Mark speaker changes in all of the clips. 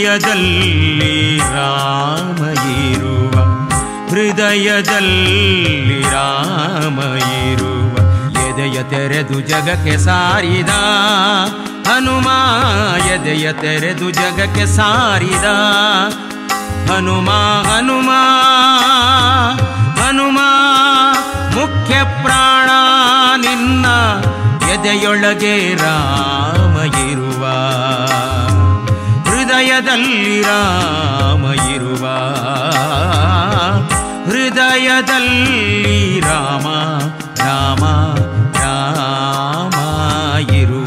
Speaker 1: ಹೃದಯದಲ್ಲಿ ರಾಮ ಇರುವ, ಹೃದಯದಲ್ಲಿ ರಾಮ ಇರುವ, ಎದೆಯ ತೆರೆದು ಜಗಕ್ಕೆ ಸಾರಿದ ಹನುಮ, ಎದೆಯ ತೆರೆದು ಜಗಕ್ಕೆ ಸಾರಿದ ಹನುಮ. ಹನುಮ ಹನುಮ ಮುಖ್ಯ ಪ್ರಾಣ ನಿನ್ನ ಎದೆಯೊಳಗೆ ರಾಮ ಇರುವ, ಹೃದಯದಲ್ಲಿ ರಾಮ ಇರುವ, ಹೃದಯದಲ್ಲಿ ರಾಮ ರಾಮ ರಾಮ ಇರುವ.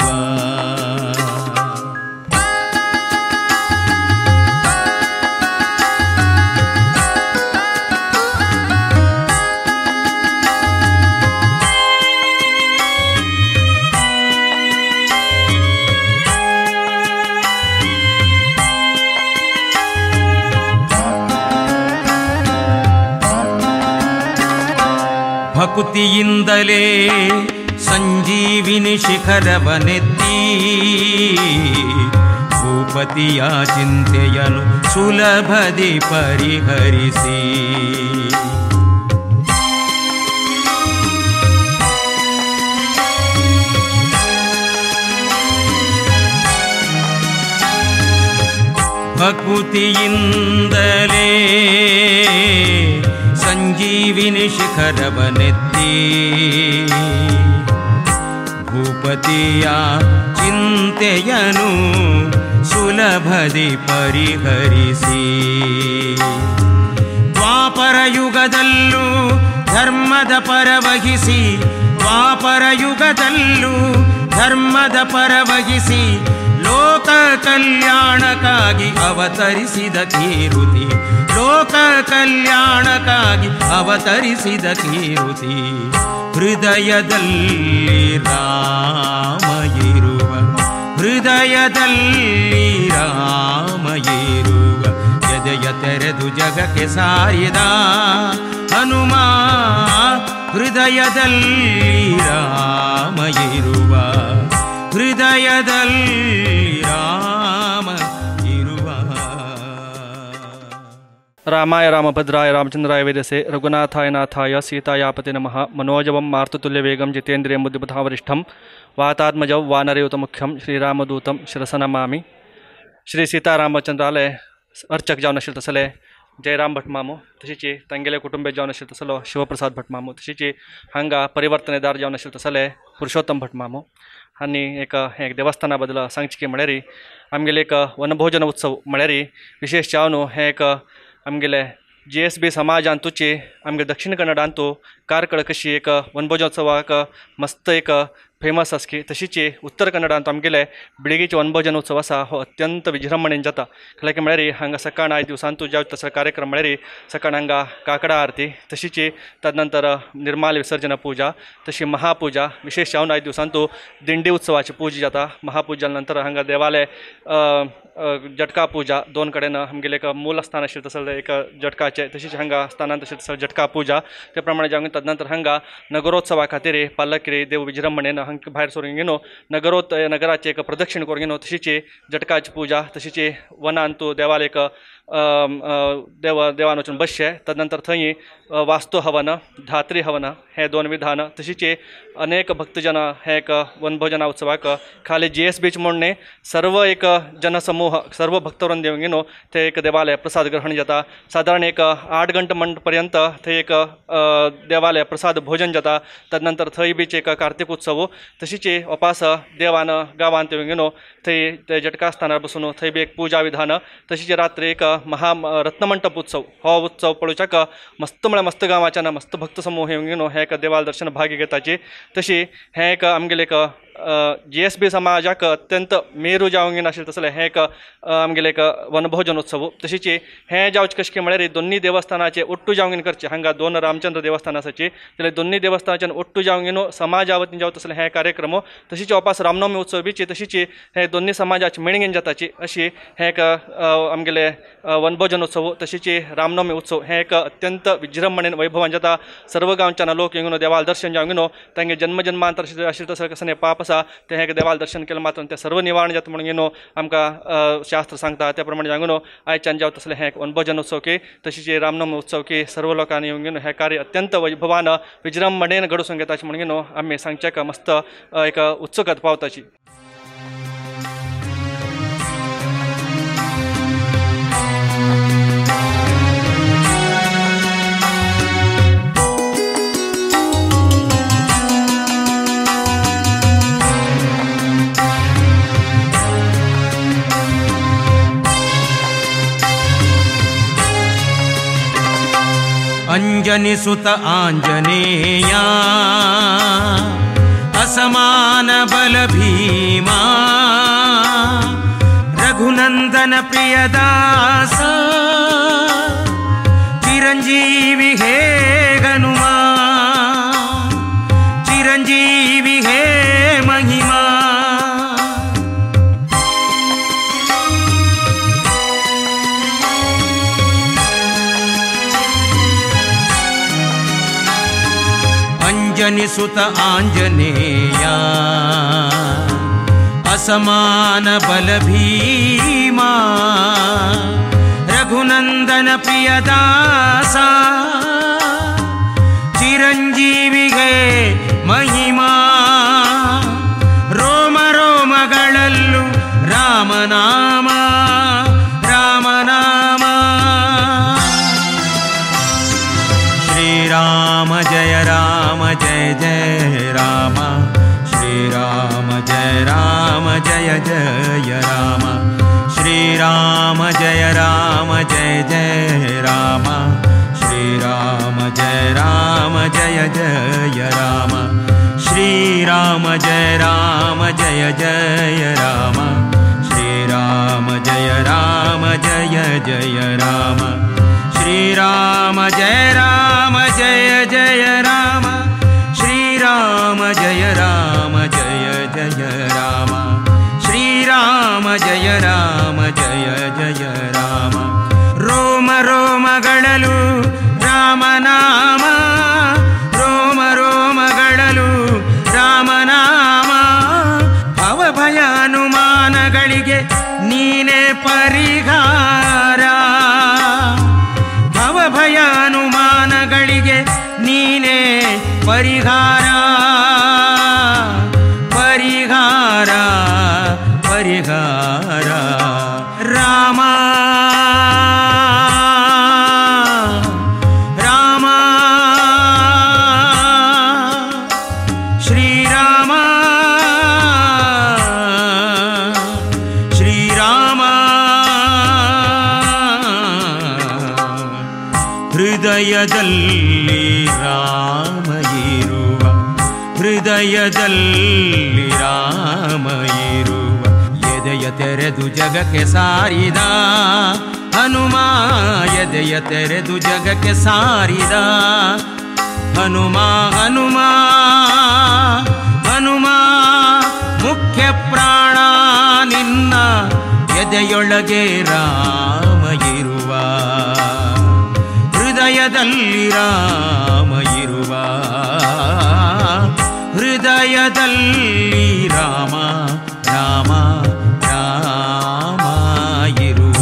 Speaker 1: ಭಕುತಿಯಿಂದಲೇ ಸಂಜೀವಿನಿ ಶಿಖರವನೆತ್ತಿ ಭೂಪತಿಯ ಚಿಂತೆಯನ್ನು ಸುಲಭದಿ ಪರಿಹರಿಸಿ, ಭಕುತಿಯಿಂದಲೇ ಸಂಜೀವಿನಿ ಶಿಖರವನೆತ್ತಿ ಭೂಪತಿಯ ಚಿಂತೆಯನು ಸುಲಭದಿ ಪರಿಹರಿಸಿ, ದ್ವಾಪರ ಯುಗದಲ್ಲೂ ಧರ್ಮದ ಪರವಹಿಸಿ, ದ್ವಾಪರ ಯುಗದಲ್ಲೂ ಧರ್ಮದ ಪರವಹಿಸಿ ಲೋಕ ಕಲ್ಯಾಣಕ್ಕಾಗಿ ಅವತರಿಸಿದ ಕೀರುತಿ, ಲೋಕ ಕಲ್ಯಾಣಕ್ಕಾಗಿ ಅವತರಿಸಿದ ಕೀರುತಿ. ಹೃದಯದಲ್ಲಿ ರಾಮ ಇರುವ, ಹೃದಯದಲ್ಲಿ ರಾಮ ಇರುವ, ಎದೆಯ ತೆರೆದು ಜಗಕ್ಕೆ ಸಾರಿದ ಹನುಮ, ಹೃದಯದಲ್ಲಿ ರಾಮ ಇರುವ, ಹೃದಯದಲ್ಲಿ ರಾಮ ಇರುವ.
Speaker 2: ರಾಮಾಯ ರಾಮಭದ್ರಾಯ ರಾಮಚಂದ್ರಾಯ ವೇದಸೆ ರಘುನಾಥಾಯ ನಾಥಾಯ ಸೀತಾಯಾಪತಿ ನಮಃ. ಮನೋಜವಂ ಮಾರ್ತುತುಲ್ಯವೇಗಂ ಜಿತೇಂದ್ರಿಯಂ ಬುದ್ಧಿಬುಧಾವರಿಷ್ಠಂ ವಾತಾತ್ಮಜೌ ವಾನರಯುತ ಮುಖ್ಯಂ ಶ್ರೀರಾಮದೂತಂ ಶಿರಸ ನಮಾಮಿ. ಶ್ರೀ सीतारामचंद्राले अर्चक जावन आशिल्ले तसले जयराम भट मामू, तशीच तांगेले कुटुंबे जावन आशिल्ले तसलो शिवप्रसाद भट मामू, तशीच हांगा परिवर्तनेदार जावन आशिल्ले तसले पुरुषोत्तम भट मामू आनी एक एक देवस्थाना बद्दल सांगचें की म्हळ्यार आमगेले एक वनभोजन उत्सव म्हळ्यार विशेष जावन हें एक आमगेले जी एस बी समाजांतूच आमगे दक्षिण कन्नडांतू कार्कळ कशी एक वनभोजनोत्सवाक मस्त एक फेमस आसकी, तशीच उत्तर कन्नडांत आमगेले बिळगीचे वनभोजन उत्सव आसा हो अत्यंत विजृंभणेन जाता. कित्याक म्हळ्यार हांगा सकाळ आयज दिवसांतू ज्या तसो कार्यक्रम म्हळ्यार सकाळ हांगा काकडा आरती, तशीच तदनंतर निर्माल विसर्जन पूजा, तशी महापूजा, विशेष जावन आयज दिवसांतू दिंडी उत्सवाची पूजा जाता. महापूजा नंतर हांगा देवालय जटका पूजा दोन कडेन आमगेलें एक मूल स्थान आशिल्लें तसलें एक जटकाचें, तशीच हांगा स्थानांत आशिल्लें तसलें जटका पूजा. ते प्रमाणे जावन तदनंतर हांगा नगरोत्सवा खातीर पालकरी देव विजृंभणेन हांगा भायर सरून घेवन नगराचें एक प्रदक्षिण करून घेवन तशीच जटकाची पूजा, तशीच वनांतू देवाल एक देवान वचून बसचें. तदनंतर थंय वास्तू हवन, धात्री हवन हे दोन विधान, तशीच अनेक भक्तजन हे एक वनभोजना उत्सवाक खाली जी एस बीच म्हूण न्ही सर्व एक जनसमूह सर्व भक्तवृंद येवन घेवन ते एक देवालय प्रसाद ग्रहण जाता. सादारण एक 8 घंटे पर्यंत थंय एक देवालय प्रसाद भोजन जाता. तदनंतर थंय बीच एक कार्तिक उत्सव, तशीच उपास देवान गांवांत येवन घेवन थंय ते जटका स्थानार बसून थंय बी एक पूजा विधान, तशीच रात्री एक महा रत्नमंटप उत्सव हो उत्सव पळोवच्याक मस्त म्हळ्यार मस्त गांवाच्यान मस्त भक्त समूह येवन घेवन हे एक देवाल दर्शन भागी घेताची. तशी हें एक आमगेलें एक जी एस बी समाजाक अत्यंत मेरू जावन आशिल्लें तसलें हें एक आमगेलें एक वनभोजन उत्सव. तशीच हें जावचें कशें म्हळ्यार दोनूय देवस्थानाचें ओट्टू जावन करचें. हांगा दोन रामचंद्र देवस्थान आसाची जाल्यार दोनूय देवस्थानाच्यान ओट्टू जावन घेवन समाजा वतीन जावं तसलें हें कार्यक्रम. तशीच उपास रामनवमी उत्सव बीची तशीच हे दोनूय समाजाची मेळगेन जाताची अशी हें एक आमगेलें वनभोजन उत्सव. तशीच रामनवमी उत्सव हें एक अत्यंत विजृंभणेन वैभवान जाता. सर्व गांवच्यान लोक येवन देवाल दर्शन जावन घेवन तांगे जन्म जन्मांतर आशिल्लें तसलें कसलें पाप आसा तें एक देवाल दर्शन केलें मात्र तें सर्व निवारण जाता म्हणून न्हू आमकां शास्त्र सांगता. त्या प्रमाणे सांगू न्हू आयच्यान जावं तसलें हें एक वनभोजन उत्सव की तशीच रामनवमी उत्सव की सर्व लोकांनी येवन हें कार्य अत्यंत वैभवान विजृंभणेन घडोवन घेता अशें म्हणून न्हू आमी सांगचें मस्त एक उत्सुकत पावताची.
Speaker 1: अंजनी सुत आंजनेया असमान बल भीमा रघुनंदन प्रियदास चिरंजीवी हे हनुमा चिरंजीवी हे महिमा. अंजनी सुत आंजनेया असमान बल भीमा रघुनंदन प्रियदासा चिरंजीवी हे महिमा. रोम रोमಗಳಲ್ಲೂ ರಾಮನಾಮ ರಾಮನಾಮ. ಶ್ರೀರಾಮ ಜಯ ರಾಮ ಜಯ ಜಯ ರಾಮ ಶ್ರೀರಾಮ ಜಯ ರಾಮ ಜಯ ಜಯ ರಾಮ ಶ್ರೀರಾಮ ಜಯ ರಾಮ ಜಯ ಜಯ ರಾಮ ಶ್ರೀರಾಮ ಜಯ ರಾಮ ಜಯ ಜಯ ರಾಮ ಶ್ರೀರಾಮ ಜಯ ರಾಮ ಜಯ ಜಯ ರಾಮ ಶ್ರೀರಾಮ ಜಯ ರಾಮ ಜಯ ಜಯ ರಾಮ ಶ್ರೀರಾಮ ಜಯ ರಾಮ ಜಯ ಜಯ ರಾಮ ಶ್ರೀರಾಮ ಜಯ ರಾಮ ಜಯ ಜಯ ರಾಮ ಶ್ರೀರಾಮ ಜಯ ರಾಮ ಜಯ ಜಯ ರಾಮ. ರೋಮ ರೋಮಗಳಲ್ಲೂ ರಾಮನಾಮ ರೋಮ ರೋಮಗಳಲ್ಲೂ ರಾಮನಾಮ. ಭವಭಯ ಅನುಮಾನಗಳಿಗೆ ನೀನೇ ಪರಿಹಾರ ಭವಭಯ ಅನುಮಾನಗಳಿಗೆ ನೀನೇ ಪರಿಹಾರ ಪರಿಹಾರ ಪರಿಹಾರ. ರಾಮ ರಾಮ ಶ್ರೀರಾಮ ಶ್ರೀರಾಮ. ಹೃದಯದಲ್ಲಿ ರಾಮ ಇರುವ ಹೃದಯದಲ್ಲಿ ರಾಮ ಇರುವ ಎದೆಯ ತೆರೆದು ಜಗಕ್ಕೆ ಸಾರಿದ ಹನುಮ ಎದೆಯ ತೆರೆದು ಜಗಕ್ಕೆ ಸಾರಿದ ಹನುಮ ಹನುಮ ಹನುಮ ಮುಖ್ಯ ಪ್ರಾಣ ನಿನ್ನ ಎದೆಯೊಳಗೆ ರಾಮ ಇರುವ ಹೃದಯದಲ್ಲಿ ರಾಮ ಇರುವ ಹೃದಯದಲ್ಲಿ ರಾಮ ರಾಮ ರಾಮ ಇರುವ.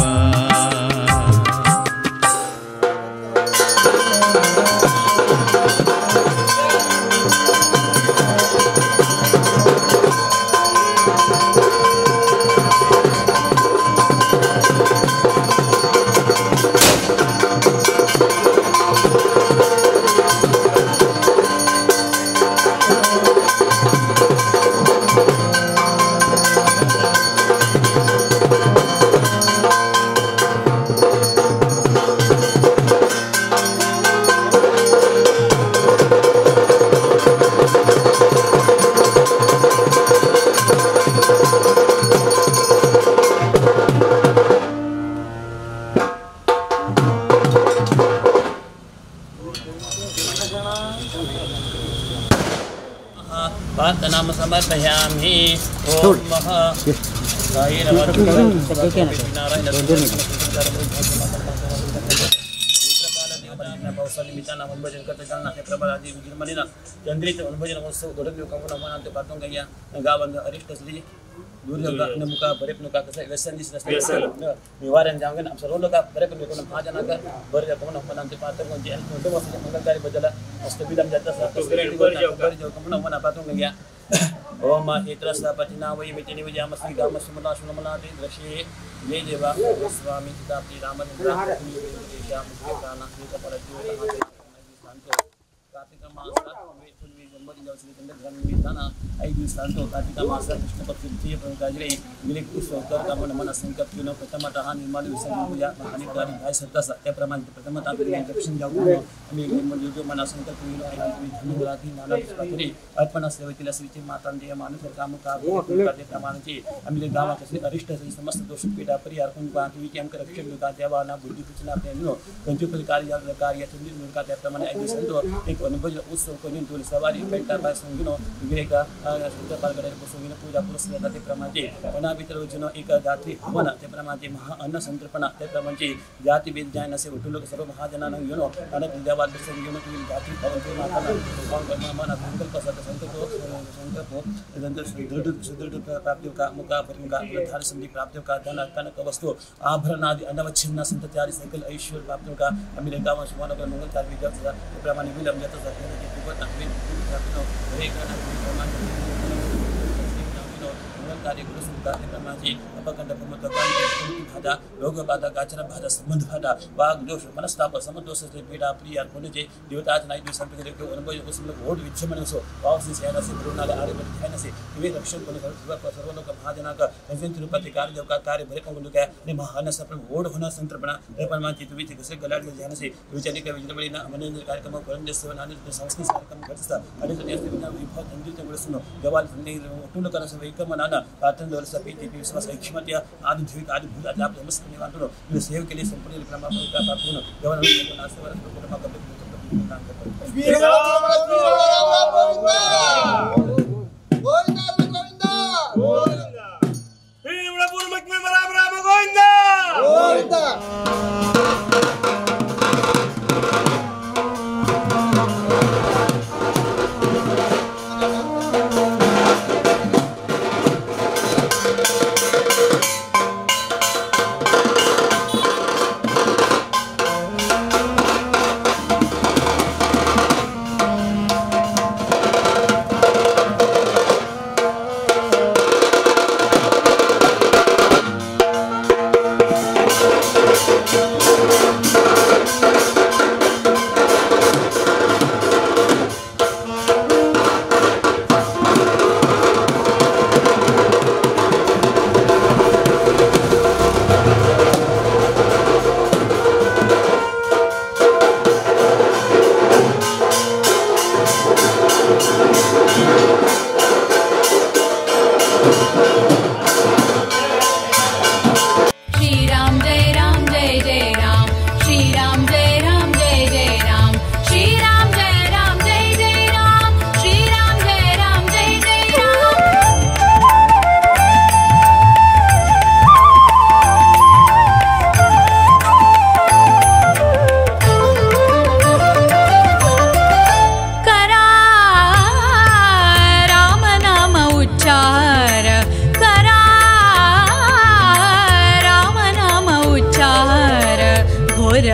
Speaker 3: नाम समर्पयामि। ओम महोत्सव निमित्तानं वनभोजन करता जालना ते प्रबळ आदी विजृंभणेनं चंद्रित वनभोजन महोत्सव घडून येऊ का मनात पातून गया गावांना अरिष्ट असली दूर मुका बरेप नुका कसं व्यसन दिसत असते निवारण जाऊन आम सर्व लोक बरेप नुका महाजनाक बरे कोण मनात पात्र कोणते आणि कोणते वस्तू मंगलकारी बदला अष्टबिलम जात असतात म्हणून मना पातून गया ओम एत्रस्पतिना वै मितिनि विजयामस्मि गामस्मनाशुनमनाति द्रशे जय देवा स्वामी सीतापति रामचंद्र मुख्य कार्तिक मासात कार्तिक मासात कृष्णपक्ष द्वितीय प्रमुखाजरे विलेख उत्सव करता मन संकल्प किंवा प्रथमतः निर्माण विसर्जन पूजा हानिकारी भाय सत्ता त्याप्रमाणे प्रथमतः दर्शन जाऊ आम्ही मना संकल्प नाना अर्पणा सेवेतील श्रीची मातांचे मानुष काम प्रमाणाचे आम्ही गावात असले अरिष्ट समस्त दोष पीडा परिहार कुंकू आमकां रक्षण दिवता देवाना बुद्धी सूचना खंयचे कार्य कार्य त्याप्रमाणे एक वनभोजन उत्सव करून तुला सवारी पेंटा पाय संगिनो विवेक पालगडे बसून पूजा पुरस्कार जाता त्याप्रमाणे वनाभितर वचन एक दात्री हवन त्याप्रमाणे महा अन्न संतर्पणा त्याप्रमाणे जाती भेद जाय असे उठून सर्व महाजनांना घेऊन अनेक देवात दर्शन घेऊन तुम्ही दात्री हवन माता संकल्प संकल्प संकल्प नंतर सुदृढ सुदृढ प्राप्ती का मुका परिमुखा धार संधी प्राप्ती का धन कनक वस्तु आभरणादि अनवच्छिन्न संतत्यादि सकल ऐश्वर्य प्राप्ती का आम्ही गावा शुभानगर मंगल कार्य त्याप्रमाणे विलंब जात बाधा रोग बाधा गाचर बाधा संबंध बाधा वाघ दोष मनस्ताप समदोष पीडा प्रिया कोणचे देवताच नाही अनुभव विच्छमन असो पावसी असे गुरुनाला आर्यभट्ट ध्यान असे तुम्ही रक्षण करून सर्व लोक महाजनाक रूपाचे कार्य कार्य भरे काय आणि महान ओढ होणं संतर्पणा त्याप्रमाणे तुम्ही ते कसे गलाट ध्यान असे विचारिक विजृंभणीनं मनोरंजन कार्यक्रम करंज सेवन आणि सांस्कृतिक कार्यक्रम घडत असतात आणि विभाग देवाल उठून एकमनानं प्रार्थना दौलत विश्वास ऐक्ष्मत्य आदि ध्विक आदि भूत आदि आप समस्त निवारण सेव के लिए संपूर्ण प्राप्त होणं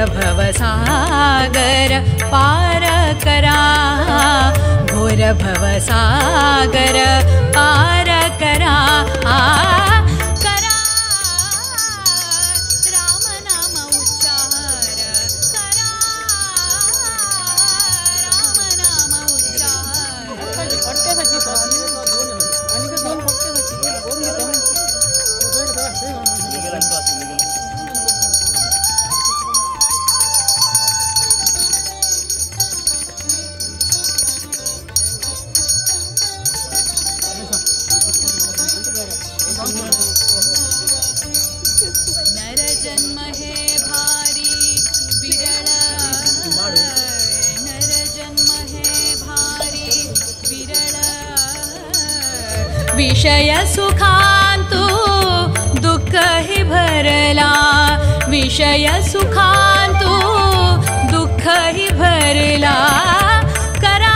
Speaker 4: भवसागर पार करा घोर भवसागर पार करा करा राम नाम उच्चार करा राम नाम उच्चार। नर जन्म हे भारी विरळ नर जन्म हे भारी विरळ विषय सुखांतु दुःख ही भरला विषय सुखांतु दुःख ही भरला। भरला करा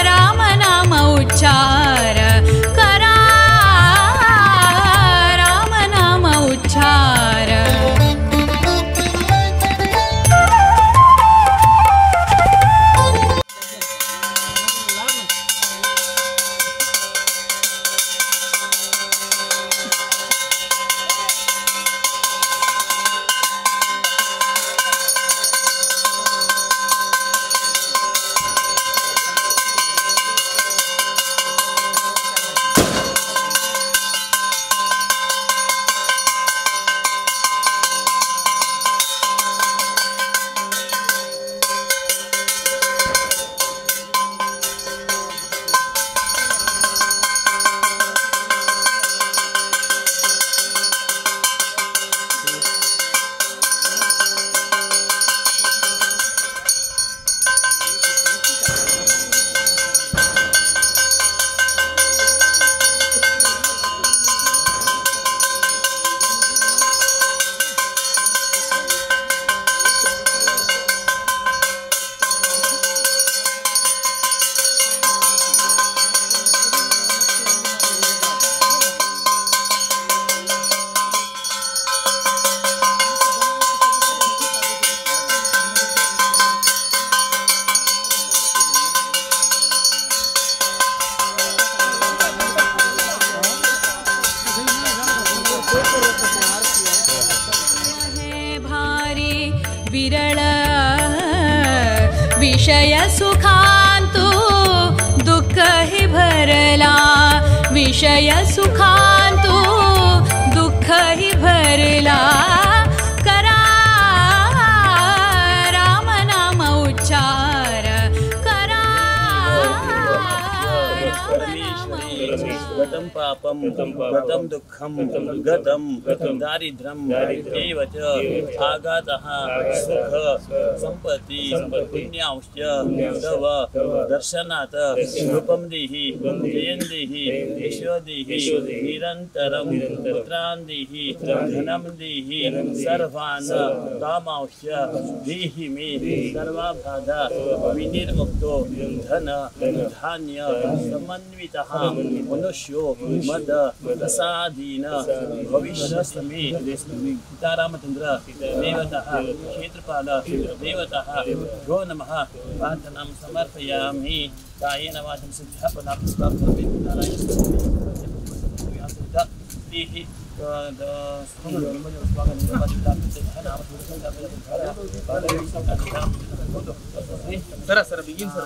Speaker 4: राम नाम उच्चार करा राम नाम उच्चार। विरळ विषय सुखांतु दुःख ही भरला विषय सुखांतु दुःख ही भरला करा राम नाम उच्चार करा राम नाम उच्चार।
Speaker 3: गतं पापं गतं दुःखं गतं दारिद्र्यं एव च आगतः सुख संपत्ति पुण्यांश्च तव दर्शनात् रूपं देहि जयं देहि यशो देहि निरन्तरं पुत्रान् देहि धनं देहि सर्वान् कामांश्च देहि मे सर्वाबाधा विनिर्मुक्तो धन धान्य समन्वितः मनुष्यो मद प्रसादीन भविष्यस्मे। सीतारामचंद्र देवतः क्षेत्रपाल देवतः भ्यो नमः। प्रार्थनां समर्पयामि। कायेन वाचं सिद्ध्यः पदार्थः नारायण
Speaker 5: सर सर बिगिन सर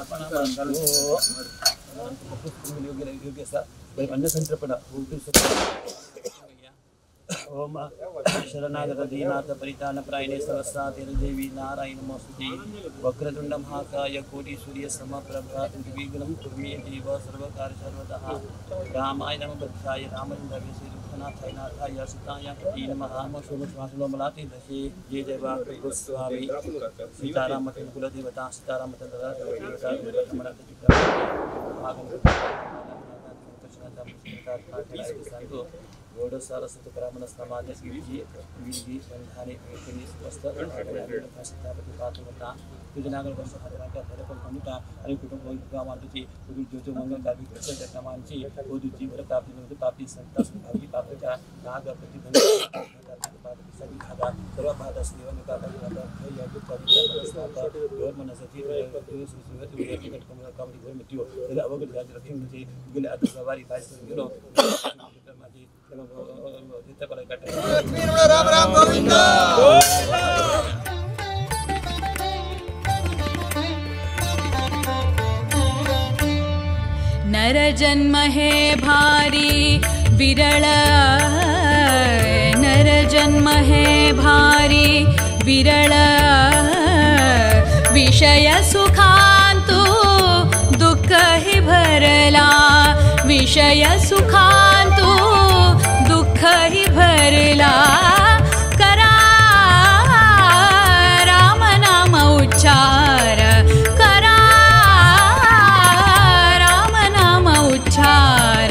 Speaker 3: अन्नसंतर्पण ओम शरणागत दीनाथ परितान प्रायणे सरस्वती नारायण नमोस्तुते। वक्रतुंड महाकाय कोटि सूर्य समप्रभा विघ्नं कुरु मे देव सर्वकार्य सर्वतः। रामाय नमः भद्राय रामचंद्राय श्रीरघुनाथाय नाथाय सीताय पते नमः। श्वासोमलाते दशे जय जय गोस्वामी सीतारामचंद्र कुलदेवता सीतारामचंद्र देवता गौड़ सारस्वत ब्राह्मण समाज विधि विधि बंधाने आणि कुटुंब ज्योति मंगल पापी संताप पात्रता नाग प्रतिबंध सर्व बाधा
Speaker 5: राम राम गोविंद।
Speaker 4: नर जन्म हे भारी विरळ नर जन्म हे भारी विरळ विषय सुखांतु दुःख ही भरला विषय सुखांतु दुःख ही भरला करा राम नाम उच्चार करा राम नाम उच्चार।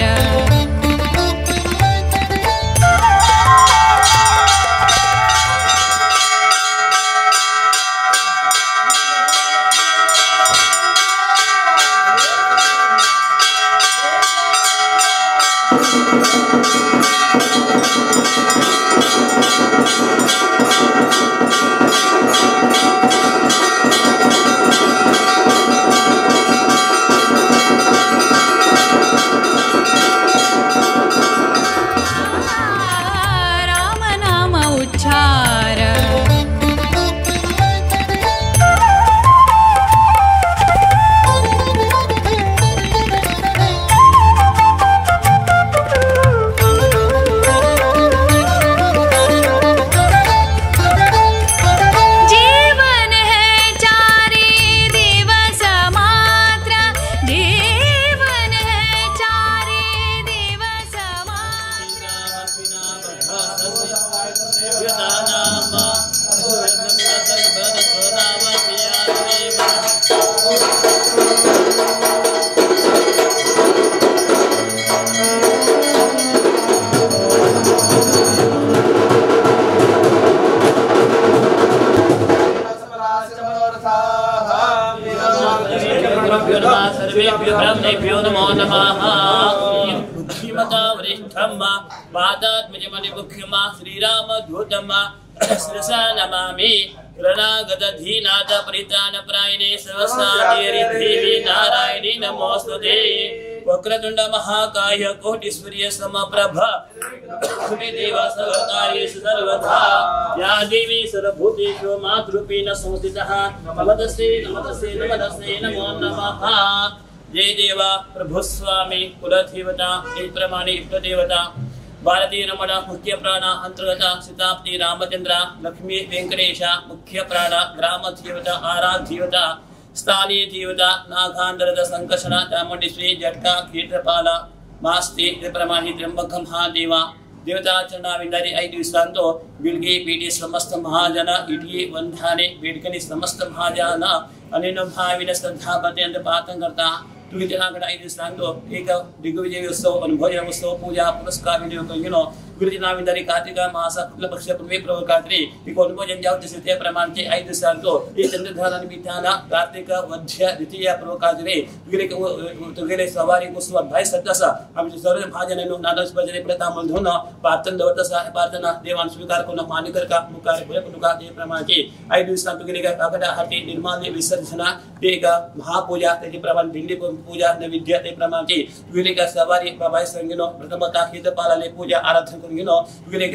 Speaker 3: नमः सर्वेभ्यो ब्राह्मणेभ्यो नमो नमः। बुद्धिमता वरिष्ठं पादात्मजमणिमुख्यं श्रीरामदूतं शिरसा नमामि। शरणागतधीनाथ परित्राणपरायणे सर्वसाधि नारायणी नमोस्तुते। वक्रतुंड महाकाय कोटिसूर्य समप्रभ देव सर्वकार्येषु सर्वथा या देवी सर्वभूतेषु मातृपेण संस्थितः। नमस्ते नमस्ते नमस्ते नमो नमः। जय देवा प्रभुस्वामी कुलदेवता प्रमाणे इष्टदेवता भारतीय रमण मुख्य प्राण अंतर्गत सीतापति रामचंद्र लक्ष्मी वेंकटेश मुख्य प्राण ग्राम देवता आराध्यदेवता स्थानीय देवता नागांधरद संकर्षण चामुंडेश्वरी जटका कीर्तपाल मास्ती प्रमाणी त्र्यंबक महादेवा देवताचरणाविंदारी 5 दिवसांतो बिलगी पीडी समस्त महाजन इडली वंधाने बेडकनी समस्त महाजन अनेन भाविन श्रद्धा पातन करता तुझ्याकडे 5 दिवसांतो एक दिग्विजय उत्सव अनुभोजन उत्सव पूजा पुरस्कार विनियोग गुरुजनाविंदारी कार्तिक मास शुक्ल पक्ष पूर्वे प्रवकात्री एक अनुभोजन जावते ते प्रमाणचे 5 दिवसांतो हे चंद्रधारा निमित्ताना कार्तिक वध्य द्वितीय प्रवकात्री तुगेले सवारी उत्सव भाई सत्तसा आमचे सर्व महाजनांनो नादस भजने प्रतामल धुन प्रार्थना दवतसा प्रार्थना देवान स्वीकार करून मान्य का मुकार भरे ते प्रमाणचे 5 दिवसांतो तुगेले काकडा हाती निर्माल्य विसर्जना ते एक महापूजा त्याचे प्रमाण दिंडी पूजा नैवेद्य ते प्रमाणचे तुगेले सवारी बाबाई संगिनो प्रथमता हितपालाले पूजा आराधना करून घेनो तुगेले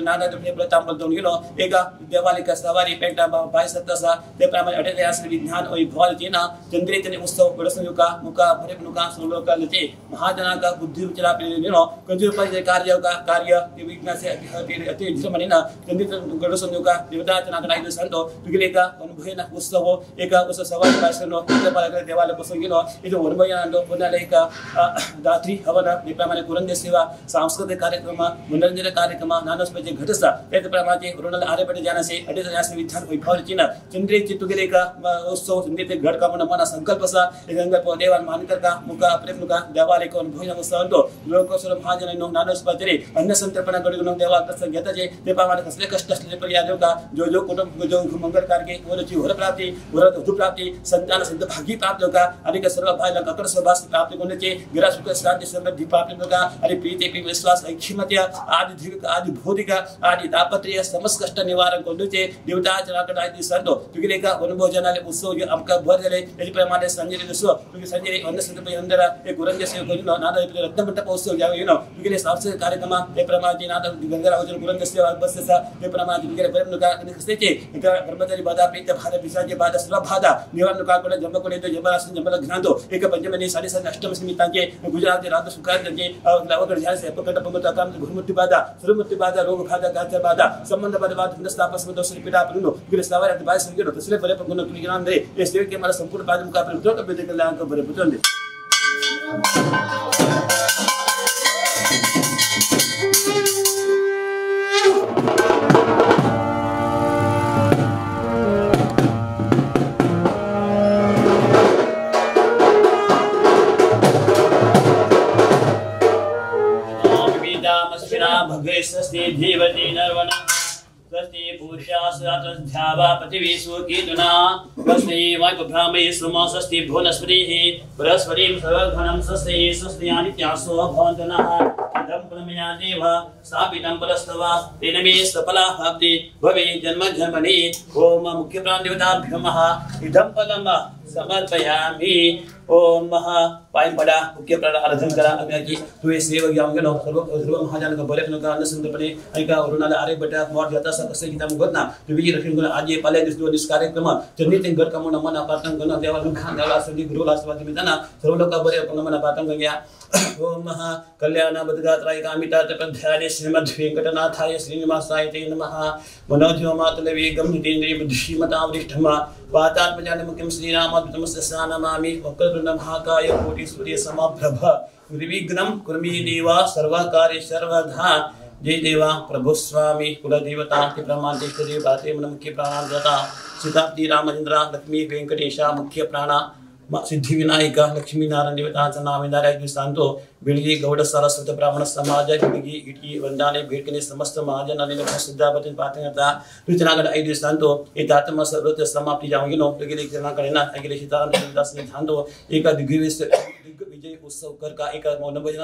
Speaker 3: नाना प्रतांबल घेनो एका देवालिका सवारी पेंटा बाय सत्तसा ते प्रमाणे अठे विज्ञान वैभवालचेना चंद्रेतने उत्सव गडसयुका मुका भरेपनुका सोलोकालचे महाजनाका बुद्धि विचारा घेनो कंजूर कार्य का कार्य विघ्नासे अति विजृंभणेन चंद्रित गडसयुका देवताचनाकडे दिवसांतो तुगेले अनुभवेन उत्सव एका उत्सव सवारी बायसनो हितपालाकडे देवाला बसून घेनो इथं वनभोजनांतो पुन्हा एका दात्री हवन प्रमाणे कुरंदे सेवा सांस्कृतिक कार्यक्रम मनोरंजन कार्यक्रम नानस्पचे घटसा त्याचप्रमाणे वरुणाला आरेपटे जाण्याचे अडीच विधान वैभवाचीन चंद्रेचे तुगेले एका उत्सव चंद्रेचे घड का म्हणून मना संकल्पसा संकल्प देवान मानकर का मुका प्रेमनुका देवाले कोण भोजन उत्सवांतो लोकसर महाजनांनो नानस्पचे अन्न संतर्पणा कडून देवा कसं घेताचे ते प्रमाणे कसले कष्ट असले पर्याय का जो जो कुटुंब जो मंगल कार्य वरची वर प्राप्ती वर वधू प्राप्ती संतान संत भागी प्राप्त होका आणि सर्व भाईला ककड स्वभास प्राप्त होण्याचे गिरा सुख शांती समृद्धी प्राप्त होका आणि प्रीती प्रेम विश्वास ऐक्षमत्य आदि दीर्घ आदि भौतिक आदि दापत्र्य समस्त कष्ट निवारण कोंडूचे देवताचरणाकडे 5 दिवसांतो तुगेले एका वनभोजनाले उत्सव आमका भर झाले त्याप्रमाणे संजय दिवस तुगे संजय अन्न संतर्पण अंदर एक गुरंज सेवा करून नादा रत्नमंडप उत्सव जावे येनो तुगेले सांस्कृतिक कार्यक्रम त्याप्रमाणे नादा गंगारावजन गुरंज सेवा बससा त्याप्रमाणे तुगेले प्रेमनुका कसलेचे ब्रह्मचारी बाधा प्रीत बाधा पिशाचे बाधा सर्व बाधा निवारण काकडे जन्मकोणे जन्मरासन जन्मला ज्ञानतो एक पंचमनी 7.5 अष्टम निमित्तांचे गुजरात रात सुखांचे लवकर झाले पकड पंगत काम गुरुमूर्ती बाधा सर्वमूर्ती बाधा रोग बाधा गाचा बाधा संबंध बाधा बाधा स्थापस दोष पीडा परुनो तुगेले सवारी बाय संगिनो तसले बरे पंगनो तुगे नाम दे हे सेवके मला संपूर्ण बाधा मुका आपले उतर बेदे कल्याण बरे पुतंदे। स्वस्ति धीवती नर्वणा स्वस्ति पूषा सदातध्यावा पृथिवी सुकीर्तना स्वस्ति वायुभ्रामये सुमा स्वस्ति भुवनस्पतिः बृहस्पतिं सर्वघनं स्वस्ति स्वस्ति आदित्यासो भवन्तु नः। इदं परमया देव स्थापितं परस्तव तेन मे सफला प्राप्ति भवे जन्म जन्मनि। ओम मुख्य प्राणदेवताभ्यो नमः। इदं फलं समर्पयामि। ओम महा पायंपडा मुख्य प्राण आराधन करा अम्याची तुवे सेवक जाऊन गेलो सर्व सर्व महाजन बरे नका अन्न संतर्पणे ऐका वरुणाला आरे बटा मोर जाता कसे गीता मुगत ना तुम्ही रक्षण करून आज पाल्या दिवस दोन दिवस कार्यक्रम चंद्रित घर कमवून मना प्रार्थना करून देवा दुखान द्यावा संधी गुरुला आशीर्वाद मिळताना सर्व लोक बरे मना प्रार्थना करूया। ओम महा कल्याण बदगात्राय कामितार्थ प्रध्याने श्रीमद् वेंकटनाथाय श्रीनिवासाय ते नमः। मनोजो मातुलवेगं जितेन्द्रिय बुद्धिमतां वरिष्ठमा वातात्मजानमुखं श्रीरामदूतं नमामि। वक्रतुण्ड महाकाय कोटिसूर्य समप्रभ निर्विघ्नं कुरु मे देव सर्वकार्ये सर्वदा। जय देवा प्रभुस्वामी कुलदेवता प्रमाण मुख्य प्राणांतता सीतापति रामचंद्र लक्ष्मी वेंकटेश मुख्य प्राण सिद्धिविनायक लक्ष्मीनारायण देवतांचं नाव येणाऱ्या दिवसांतो बिळगी गौड सारस्वत ब्राह्मण समाज बिळगी इटकी वंदाने भेटकने समस्त महाजन आणि सिद्धापती पाहता रुचनाकडे 5 दिवसांतो हे तातम सर्वत्र समाप्ती जाऊन गेलो गेले चरणाकडे ना गेले सीताराम दास थांबतो एका दिग्विजय उत्सव कर का एका वनभोजन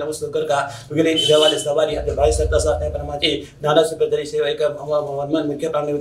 Speaker 3: उत्सव कर का वगैरे देवाले सवारी आता बाई सरता त्याप्रमाणे नानासुप्रधारी सेवा एक मुख्य प्राणी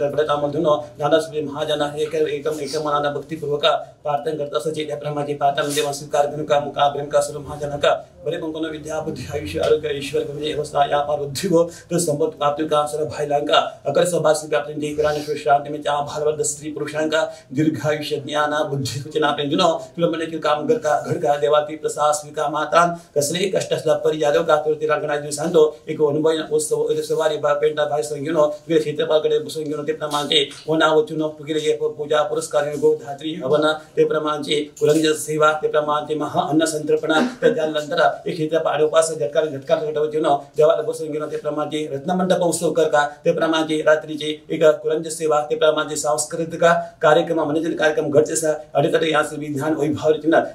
Speaker 3: धुनो नानासुप्री महाजना एक एकदम एक मनाना भक्तिपूर्वक प्रार्थना करत असायचे. त्याप्रमाणे प्रार्थना देवा स्वीकार का मुका प्रेमका सर्व महाजनका बरे पंकोन विद्या बुद्धी आयुष्य आरोग्य ईश्वर म्हणजे अवस्था या पार बुद्धी तो संपत प्राप्त का सर्व भाईलांका अकर सभासी प्राप्त शांति में भालवद स्त्री पुरुषांका दीर्घायुष्य ज्ञान बुद्धी सूचना प्रेम तुला म्हणजे काम घर का घर का देवाती प्रसाद स्वीकार माता कसलेही कष्ट असला परियादव का तिरांगणा दिवसांतो एक वनभोजन उत्सव सवारी पेंटा भाई संग घेऊन वगैरे क्षेत्रपालकडे बसून घेऊन ते प्रमाणचे वना वचून वगैरे पूजा पुरस्कार गोधात्री हवन ते प्रमाणचे कुरंज सेवा ते प्रमाणचे महा अन्न संतर्पणा त्यानंतर एक क्षेत्रपाल उपास झटकार झटकार वचून देवाला बसून घेऊन ते प्रमाणचे रत्नमंडप उत्सव करता ते प्रमाणचे रात्रीचे एक कुरंज सेवा ते प्रमाणचे सांस्कृतिक कार्यक्रम मनोरंजन कार्यक्रम घडचे अडीतडे या विज्ञान वैभव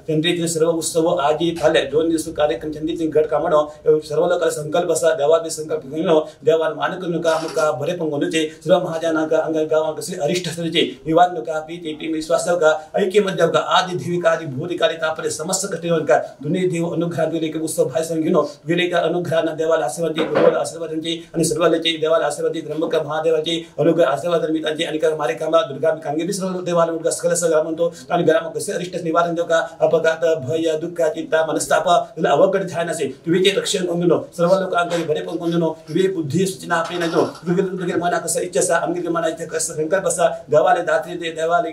Speaker 3: चंद्रीचे सर्व उत्सव आजी फाले 2 दिवस कार्यक्रम चंद्रीचे घड का म्हणो सर्व लोकांना संकल्प असा देवा संकल्प घेऊन देवान मान करू नका मुका बरे पण गोंधळचे सर्व महाजनांका अंग गावांक कसे अरिष्ट असल्याचे निवाद नका पी ते विश्वास का ऐक्यमत का आदि देविका आदि भूतिकारी तापरे समस्त कष्ट का दुनी देव अनुग्रह दिले की उत्सव भाई संग घेऊन गेले का अनुग्रह देवाला आशीर्वाद गुरुवाला आशीर्वादांचे आणि सर्वांचे देवाला आशीर्वाद त्र्यंबक महादेवाचे अनुग्रह आशीर्वाद मित्रांचे आणि मारे कामा दुर्गा कामगिरी सर्व देवाला मुलगा सकल सगळा म्हणतो आणि घरामध्ये कसे अरिष्ट निवारण देव का अपघात भय दुःख चिंता मनस्ताप तुला अवघड ध्यान असे तुम्ही ते रक्षण करून सर्व लोकांकडे बरे पण करून तुम्ही बुद्धी सूचना आपली नाही मना कसं इच्छा असा आमगे मना इच्छा कसं संकल्प असा देवाला दात्री दे देवाला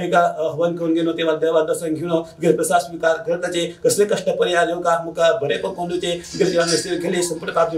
Speaker 3: एका हवन करून गेलो तेव्हा देवा दर्शन घेऊन प्रसाद स्वीकार करताचे कसले कष्ट पर्याय देव का मुका बरे पण करून केले संपूर्ण प्राप्त